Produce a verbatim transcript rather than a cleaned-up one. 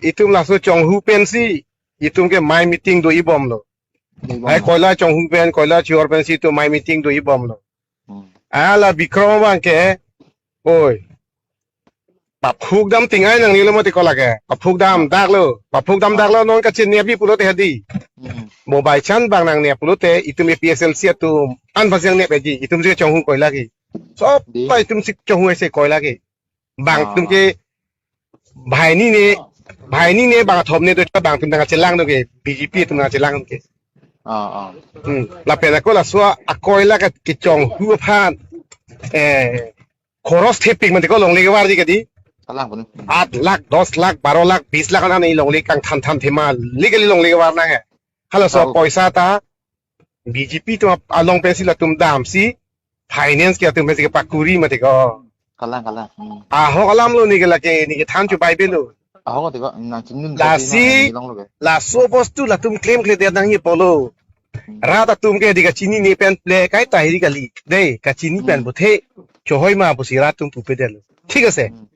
itum laso chonghu pensi itum ke mai meeting do-i bomlo. Hai koila chonghu pen, koila chihor pensi itum mai meeting do-i bomlo. Hmm. Ala Bikram abang ke, oi, paphuk dam ting ai nangnelo mati ko lake. Paphuk dam dak lo. Paphuk dam dak lo, non kachinine abi pulote hadi. Hmm. Bo by chance bang nangne pulote, itum A P H L C atum an bajang ne peji. Itum si chonghu koila ke. Sob ta itum si chonghu ase koila ke. Bang atum ke banghini ne, banghini ne bang thom ne do bang atum nangchelang do ke, B J P atum nangchelang ke. Ah, ah. Hmm. Lapen ako laso akoila ke kechonghu aphan, eh, khoros thepik mati ko longle kevarji kadi. Kalang punu. Aat lakh, dos lakh, baro lakh, bis lakh anani longle kangthan than thema legally longle kevar nang he. Halaso poisa ta B J P atum along pensi latum damsi finance ke atum pensi kepakuri mati ko. Kalang, kalang. Hmm. Ahok alam lo neke lake, neke than chubai belo. Ahok ati ko, nangchinidun lasi, nangchinidun lo ke. Laso bostu latum klemkledet nangji pulo. Hmm. Rat atum ke di kachinine pen ple kaita hiri kali. Dei, kachini pen bothe. Chohoi ma pusi rat atum pupedetlo. Thik ase. Hmm.